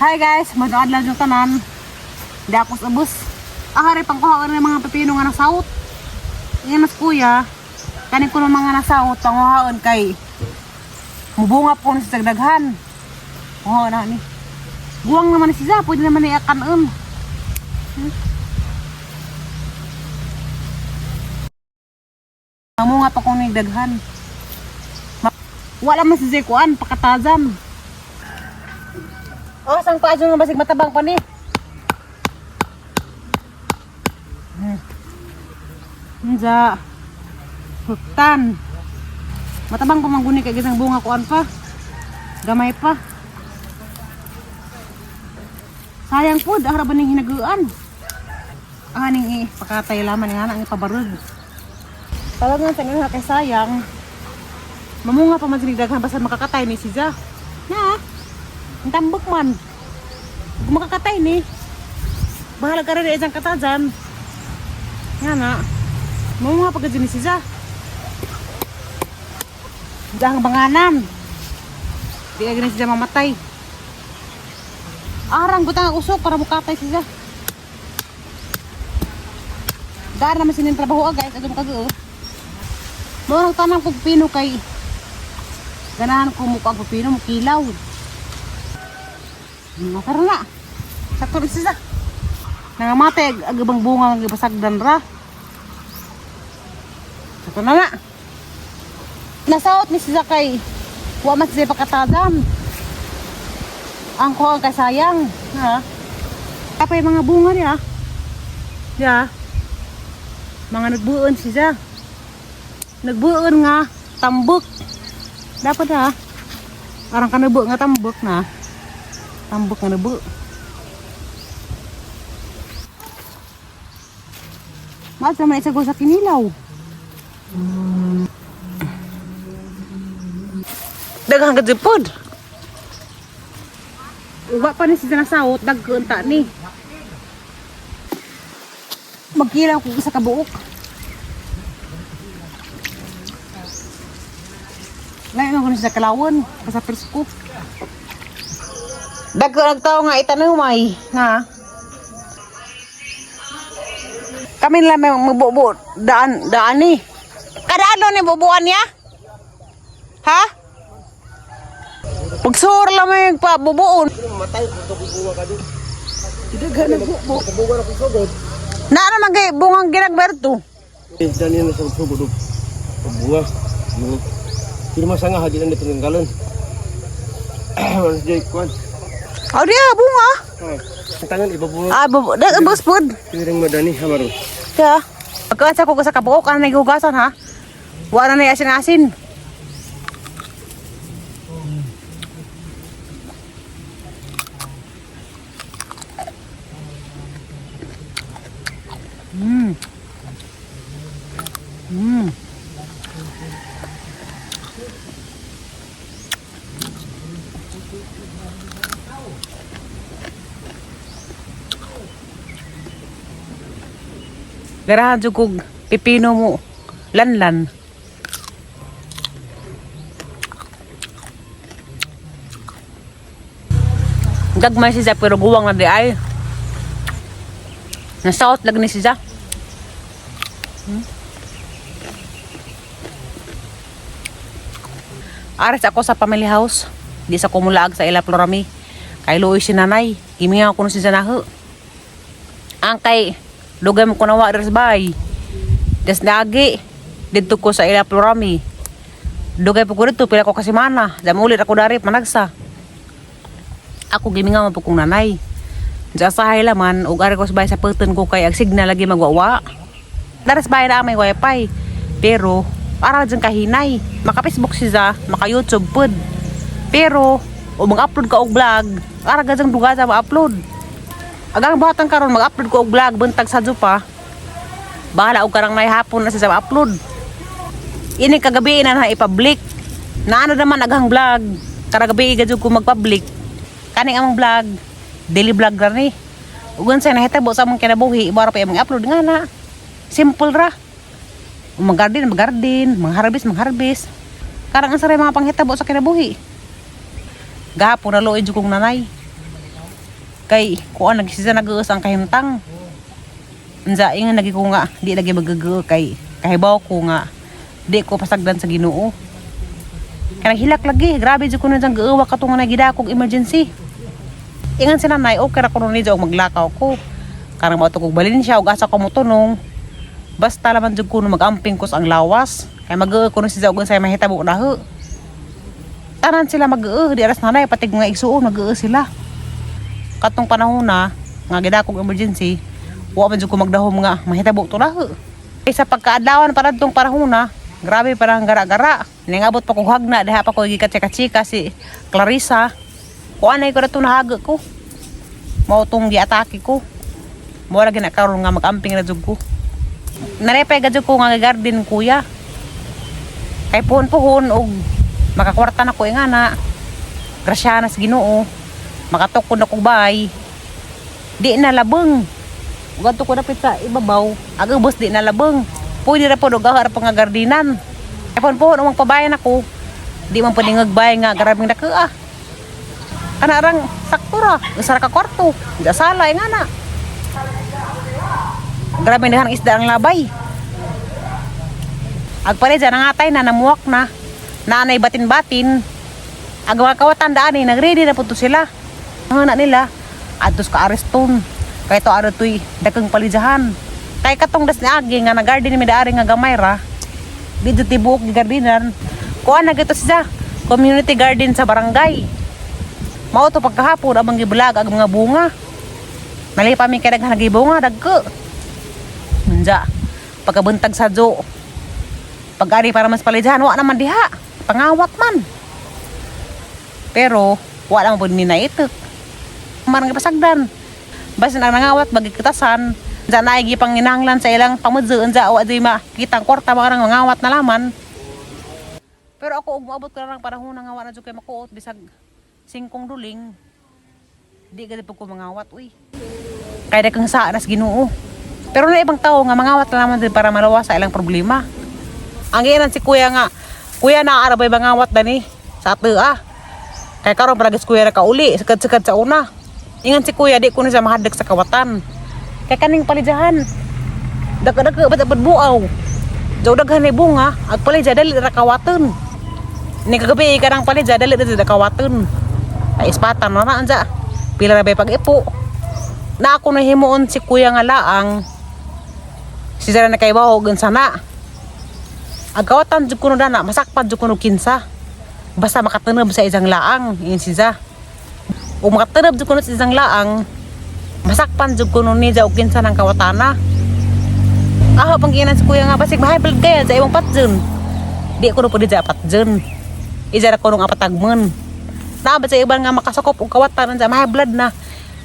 Hi guys, manood lang yung tanan. Di ako sa bus. Ahari pangkuha ko ng mga pipino nga nasawot. Yan mas kuya. Kanin ko ng mga nasawot, panguhaon kay mubunga po na sa daghan. Oo na ni. Buwang naman si siya, pwede naman niya kanon. Mamunga pa kung daghan. Wala man si Zekuan, pakatazan. Oh, sang paadyo nga basig matabang pa ni. Nja. Hutan. Matabang pa mangguni kay gisang bunga kuan pa. Gamay pa. Sayang po, dahara ba ning hinaguan? Aning eh, pakatay laman nga ang ipabarog. Talagang sa nga kay sayang. Mamunga pa man sinigdaghan basta makakatay ni siya. Na. Ang tambok man. Kung makakatay ni. Bahala ka rin isang katajan. Nga na. Mamunga pa ni siya. Dahang banganan. Di ka gani siya mamatay. Arang butang ang usok para mukatay siya. Daan naman sinin trabaho ah, guys. Adto kago. Mo nang tanang kog pino kay ganahan ko mo ang pipino mo kilaw. Tara na. Sakto rin siya. Nangamatay ag ibang bunga nga gibasagdan ra. Sakto na na. Nasaot ni siya kay wa man siya pakatadam. Ang kuha kay sayang, ha. Apa yung mga bunga niya? Ya. Mga nagbuon siya. Nagbuon nga tambok. Dapat ha. Parang kanubo nga tambok na. Tambok nga nubo. Maad naman isa sa kinilaw. Daghang kajipod. Uwa pa ni siya nasawot, daghan ta ni. Magkilaw ko sa kabuok. Lain ako ni sa kalawon, sa presko. Dagko nagtao nga itanumay, na. Kami lang may magbubo daan daan ni. Kada ano ni bubuan niya? Ha? Pagsur lang may pabubuon. Matay kung bunga ka doon. Daghan na bubo. Bunga na kung sugod. Na ano man kay bungang ginagberto. Eh, dyan na sa sugod. Bunga. Sino masanga hagi na nito ng galon. Ano siya ikuan? Oh diya bunga. Ang tangan iba bunga. Ah, bubo. Dag bus pod. Piring madani hamaro. Kaya, pagkaan sa ko sa kabuok, ano naghugasan ha? Wala na asin-asin. Garahan jud kog pipino mo. Lanlan. Gagmay siya pero guwang na di ay. Nasaot lang ni siya. Aras ako sa family house. Di sa kumulaag sa ila Florami. Kay luoy si nanay. Gimingaw ko na si Zanaho. Ang kay dugay mo kunawa diri sa bahay. Des nagi didto ko sa ila Florami. Dugay po ko dito pila ko kasimana. Damulit ako dari panagsa. Ako gimingaw man po kong nanay. Sa asahay laman ug ari ko sa bahay sa pagtan ko kay ag signal lagi magwawa. Dari sa bahay na may wifi. Pero ara dyan kahinay. Maka Facebook siya, maka YouTube pod. Pero o mag-upload ka og vlog, ara gajang duga sa ma-upload. Agang buhatan karon mag-upload ko og vlog buntag sa pa. Bahala og karang may hapon na siya sa upload. Ini kagabi na na i-public. Na ano naman aghang vlog. Kara gabi gadyo ko mag-public. Kaning among vlog, daily vlog ra ni. Ug unsay nahitabo sa among kinabuhi, ibara pa imong upload nga na. Simple ra. Mag-garden, mag-garden, mag-harvest, mag-harvest. Karang ang saray mga panghitabo sa kinabuhi. Gahapon na luoy jud kong nanay. Kay kuan lagi siya nag-uus ang kahimtang. Unsa ingon lagi ko nga di lagi magagoo kay kahibaw ko nga di ko pasagdan sa Ginoo. Kaya hilak lagi, grabe jud ko nun sang gauwa katong nagidakog emergency. Ingon si nanay, okay ra kuno ni og maglakaw ko. Karang mo kog balin siya og asa ko motunong. Basta laman jud kuno magamping ko sa ang lawas. Kay mag-uo kuno siya og unsay mahitabo daho. Tanan sila mag-uo, di aras nanay pati mga igsuon mag-uo sila. Katong panahon na nga gidakog emergency, wa man jud ko magdahom nga mahitabo to daho. Kay sa pagkaadlawan para tong panahon na, grabe parang gara-gara. Ningabot pa ko hagna diha pa ko gikatsika-tsika si Clarissa. Kuan ay ko na nahaga ko. Mao tong giatake ko. Mao ra gina karon nga mag-amping na jud ko. Narepay ga jud ko nga garden, kuya. Kay puhon-puhon og makakwarta na ko ingana. Grasya na sa Ginoo. Makatukod na ko bay. Di na labeng. Ugadto ko dapit sa ibabaw. Ag ubos di na labeng. Pwede ra pod og ara pa nga gardinan. Kay puhon-puhon og magpabayan ako. Di man pwede ngagbay nga grabeng dako ah. Kana rang sakto ra, usa ra ka kwarto. Di sala ingana. Grabe na ang isda ang labay. Agpare dyan, nangatay na, namuwak na. Naanay batin-batin. Ag mga kawatan daan eh, nagready na po to sila. Ang na nila, adtos ka areston. Kay to aro to'y dakang palijahan. Kay katong das ni Agi nga na garden mi daari nga gamay ra. Dito tibuok gi gardinan. Kuan na gito siya, community garden sa barangay. Mao to pagkahapon amang gibulag ang mga bunga. Nalipa mi kay daghan bunga dagko. Unja, pagkabuntag sa jo. Pag-ari para mas palijahan, wa naman diha. Pangawat man. Pero, wa naman po ni naitok. Marang ipasagdan. Basta na nangawat, bagikitasan. Unja na ay gipanginahanglan sa ilang pamudyo, unja wa di makitang kwarta, marang mangawat na laman. Pero ako, ug moabot ko na lang panahon nga wa na jud kay makuot, bisag singkong duling. Di gani po ko mangawat, uy. Kaya kang sa nas Ginoo. Pero na ibang tao nga mangawat na naman din para malawa sa ilang problema. Ang giinan si kuya nga, kuya na arabay mangawat dani sa ato ah. Kay karon para gis kuya ra kauli, sekad-sekad sa una. Ingan si kuya di ko na siya mahadlok sa kawatan. Kay kaning palijahan. Dagka-dagka ba't abad buaw. Jaw daghan ni bunga, ag palidya dali ra kawaton. Ni kagabi ka ng palidya dali ra kawaton. Ay ispatan na na anja. Pila ra bay pag-ipo. Na ako na himuon si kuya nga laang. Si Zara na kay baho sana. Ag kawatan jud kuno dana, masakpan jud kuno kinsa. Basta makatanab sa isang laang, ingon si Za. O makatanab jud kuno sa isang laang, masakpan jud kuno ni og kinsa ng kawatana. Aho pangginan si kuya nga basig mahay blood kaya sa imong patjun. Di ko no pwede sa patjun. Isa ra ko nung apatagmon. Naa ba sa iban nga makasakop og kawatan sa mahay blood na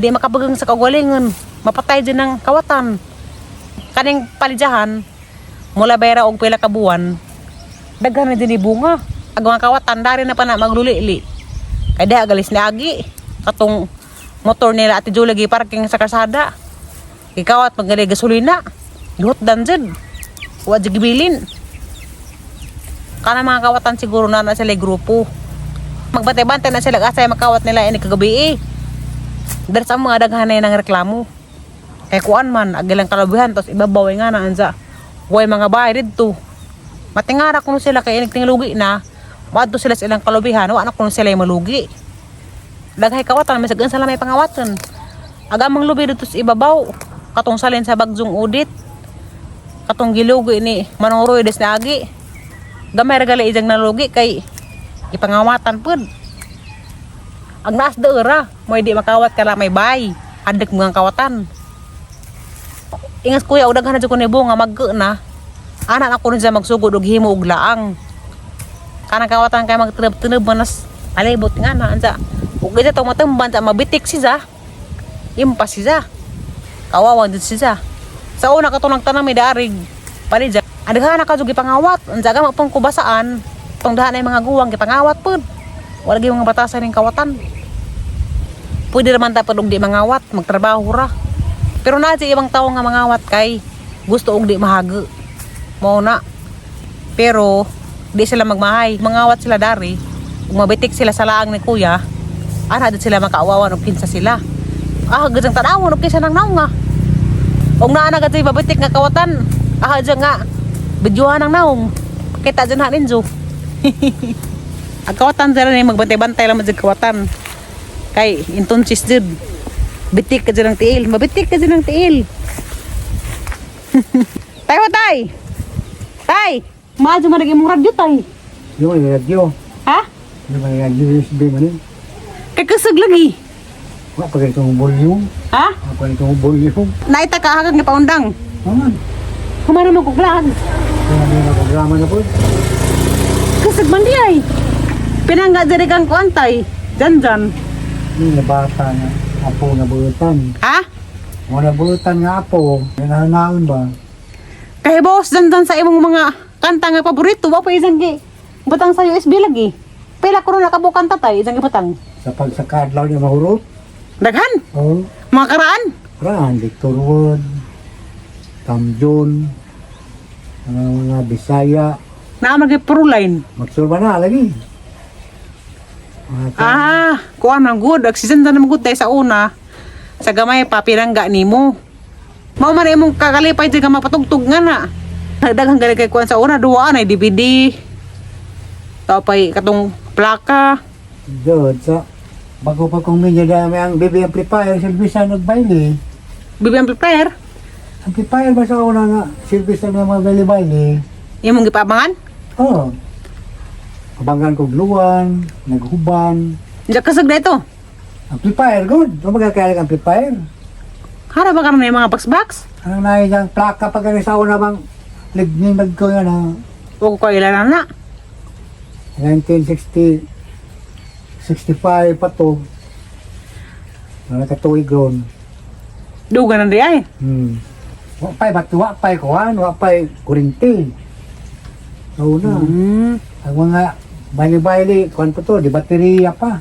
di makabagang sa kaugalingon, mapatay din ng kawatan. Kaning palidyahan mula bayra og pila ka buwan, daghan na din ni bunga. Ag mga kawatan dari na pa na maglulili. Kay diha galis ni agi katong motor nila Ate Julie gi parking sa kalsada. Gikawat magali gasolina. Gihutdan jud. Wa jud gibilin. Kana mga kawatan siguro na na sila grupo. Magbantay-bantay na sila asa makawat nila ini kagabi eh. Dari sa mga daghan na ng reklamo. Kay kuan man, agilang kalabihan, tapos ibabaw nga na anza. Way mga bahay didto. Matingara kuno sila kay inig tinglugi na. Moadto sila sa ilang kalubihan, wa na kuno sila yung malugi. Daghay kawatan, may sagan sila may pangawatan. Agamang lubi dito sa ibabaw, katong salin sa bagyong udit. Katong gilugi ni Manong Roy des na agi. Gamay ra gali ijang nalugi kay ipangawatan pud. Ang naas daera, mo di makawat ka may bay. Hadak mga kawatan. Ingas kuya, og daghan na jud ko ni bunga mag na. Ana na ko siya magsugod og himo og laang. Kanang kawatan kay magtinab-tinab manas palibot nga na ansa. Ug isa tong matumban sa mabitik siya. Impas siya. Kawawa dito siya. Sa una katong nagtanam may daarig palidya. Adaghan na ka jud gipangawat. Unsa ka mapong kubasaan. Tong dahan ay mga guwang gipangawat pud. Wala gyud mga batasan ning kawatan. Pwede raman ta pud og di mangawat, magtrabaho ra. Pero naa sa ibang tao nga mangawat kay gusto og di mahagi. Mao na. Pero di sila magmahay. Mangawat sila dari. Ug mabitik sila sa laang ni kuya, ana jud sila makaawawan og kinsa sila. Ah, gajang tanawon og kaysa nang naong nga. Og naa na gajay babitik nga kawatan. Ah, dyan nga. Bidyuhan ang naong. Kita dyan ha ninjo. Ang kawatan dyan ni magbantay-bantay lang dyan kawatan. Kay intonsis dyan. Bitik ka dyan ang tiil. Mabitik ka dyan ang tiil. Tay ho, tay! Tay! Maadyo man imong radyo tay. Yung may radyo. Ha? Yung may radyo USB man yun. Kay kusog lagi. Wa pa ganitong volume. Ha? Wa pa ganitong volume. Naita ka hagag nga paundang. Aman. Humana mo kog vlog. Kaya may mga programa na po. Kusog man di ay. Pinangga diri kang kuantay. Jan jan. Yung nabata nga. Apo nga buutan. Ha? Mga nabuutan nga apo. Nanaon ba? Kay boss jan jan sa imong mga kanta nga paborito wa pa isang gi. Butang sa USB lagi. Pila ko nakabukan tatay isang gibutang. Sa pagsakadlaw niya mahurot. Daghan. Oh. Mga karaan. Raan, Victor Wood, Tamjon, ang mga Bisaya. Naa man kay pro line. Magsulba na lagi. Mga Ah, kuan man good. Ag season na naman good tay sa una. Sa gamay pa pinangga nimo. Mao man imong kakalipay di ka mapatugtog nga na. Daghan gali kay kuan sa una duwa na DVD. Tapay katong plaka. Jod, sa bago pa kong medyo dami ang BB amplifier, silbisa nagbaili. BB amplifier. Amplifier ba sa una nga, silbisa na mga baili-baili. Imong gipabangan. Oo. Oh. Abangan kong luwan, naghuban. Diya kasag na ito. Amplifier, good. Ano kaya amplifier? Hara ba karon yung mga box box? Anong nai niyang plaka pag sa una bang ligning nagko yan ha? O ko ilan na. 1960 65 pa to. Na nakatuig ron. Duga na di ay. Wa pa'y ba't wa pa'y kuhan, wa pa'y kurinti. Oo na. Ang mga baili-baili, kuhan pa to, di baterya pa.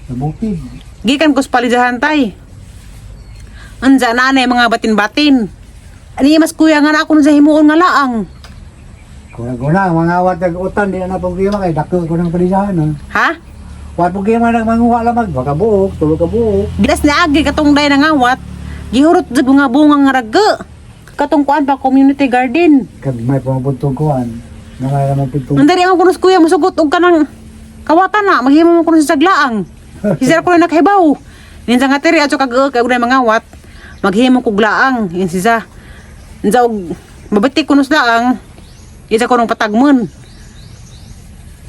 Nabukid. Gikan ko sa palijahan tay. Andiyan na na yung mga batin-batin. Ani mas kuya nga na ako sa himuon nga laang. Kuna-kuna, ang mga awat nag-utan, di na na problema kay dako ko ng palisahan. Ha? Ha? Wa problema nang manguha lamang, baka buok, tulo ka buok. Gilas ni agi katong day nangawat, gihurot jud mga bunga nga raga. Katong kuan pa community garden. Kag may pamabuntong kuhan, nangay naman pintong. Andari ang kunos kuya musugot og kanang kawatan na maghimo mo kuno sa saglaang. Hisar ko na nakahibaw. Ninsa nga tiri adto kag kay og mangawat, maghimo kog laang in sisa. Unsa og mabitik kuno sa laang. Isa ko nung patagmon.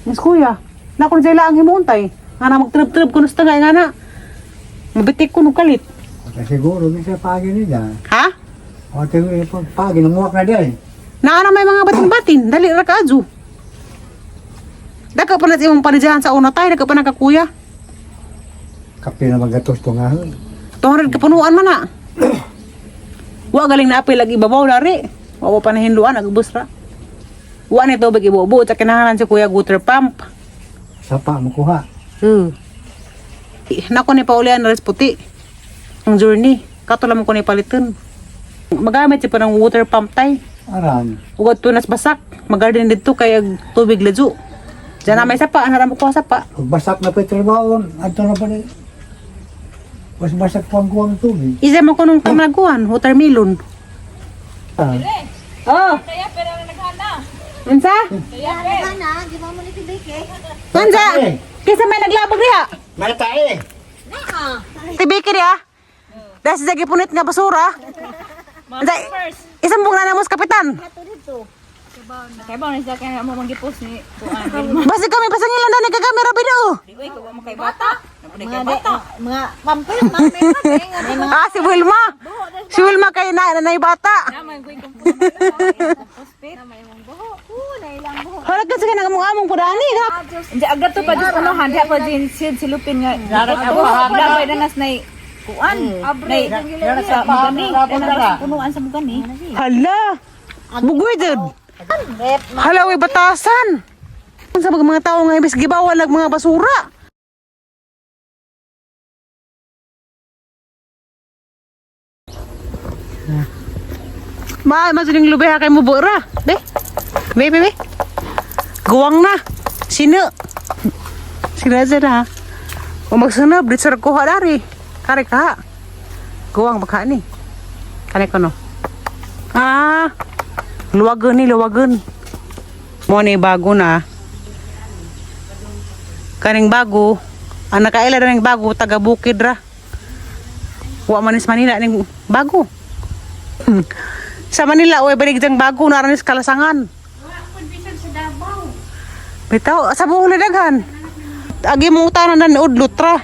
Mas kuya, na kuno sa laang himuon tay. Nga na magtrib-trib kuno sa tagay nga na. Mabitik kuno kalit. Wala siguro, bisa pagi nila. Ha? O, tingin ko, pagi, nanguha na di ay. Naa na may mga batin-batin, dali ra ka adyo. Daka pa na sa imong panijahan sa una tay, daka pa na ka kuya. Kape na magatos to nga. 200 kapunuan man na. Wa galing na apil ag ibabaw lari. Wa pa nahinluan ag ubos ra. Wa ni tubig ibubo sa kinahanglan si kuya gutter pump. Sapa mo kuha. Nako ni paulian res puti. Ang journey, kato lang mo ko ni paliton. Magamit siya pa ng water pump tay. Aran. Ugad tunas basak, magarden dito kay ag tubig ladyo. Diyan na may sapa, anara mo kuha sapa. Pag basak na pa yung trabaho, adto na pa ni. Mas basak pa ang kuwang tubig. Isa mo ko nung kamalaguan, watermelon. Ah, Oh. Kaya pero na naghana. Unsa? Kaya Ana, di ba mo ni si Vicky? Unsa? Kaysa may naglabog diha. May tae. Tibiki diha. Dahil sa gipunit nga basura. Unsa? Isang buong na namos kapitan. Kaya ba na siya kaya mo manggipos ni kuan. Basta kami pasangilan daw nagkakamera bido. Uy, kung mo kay bata. Napunay kay bata. Mga pampil, mga may mga Ah, si Wilma. Si Wilma kay na nanay bata. Naman ko yung puspit. Naman imong buho. Hala kasi ka nang among pudani. Hindi agad to pa jud unahan diha pa din sid silupin nga. Labay na nas nay kuan. Nay sa mugani. Danas punuan sa mugani. Hala. Bugoy jud. Hala way batasan. Sa mga tao nga imbes gibawal ag mga basura. Ma, masuling lubeha kay mo bura. Be. Be, be, be. Guwang na. Sino? Sino na? O magsunod, dito sa kuha dari. Kare ka. Guwang baka ni. Kare ko no. Ah, luwagan ni, luwagan. Mo ni bago na. Kaning bago, ang nakaila na ning bago, taga bukid ra. Wa man is Manila ning bago. Sa Manila, oy, balig diyang bago, naranis kalasangan. Bitaw, sa buong daghan. Agi mo utanan na ni Udlot ra.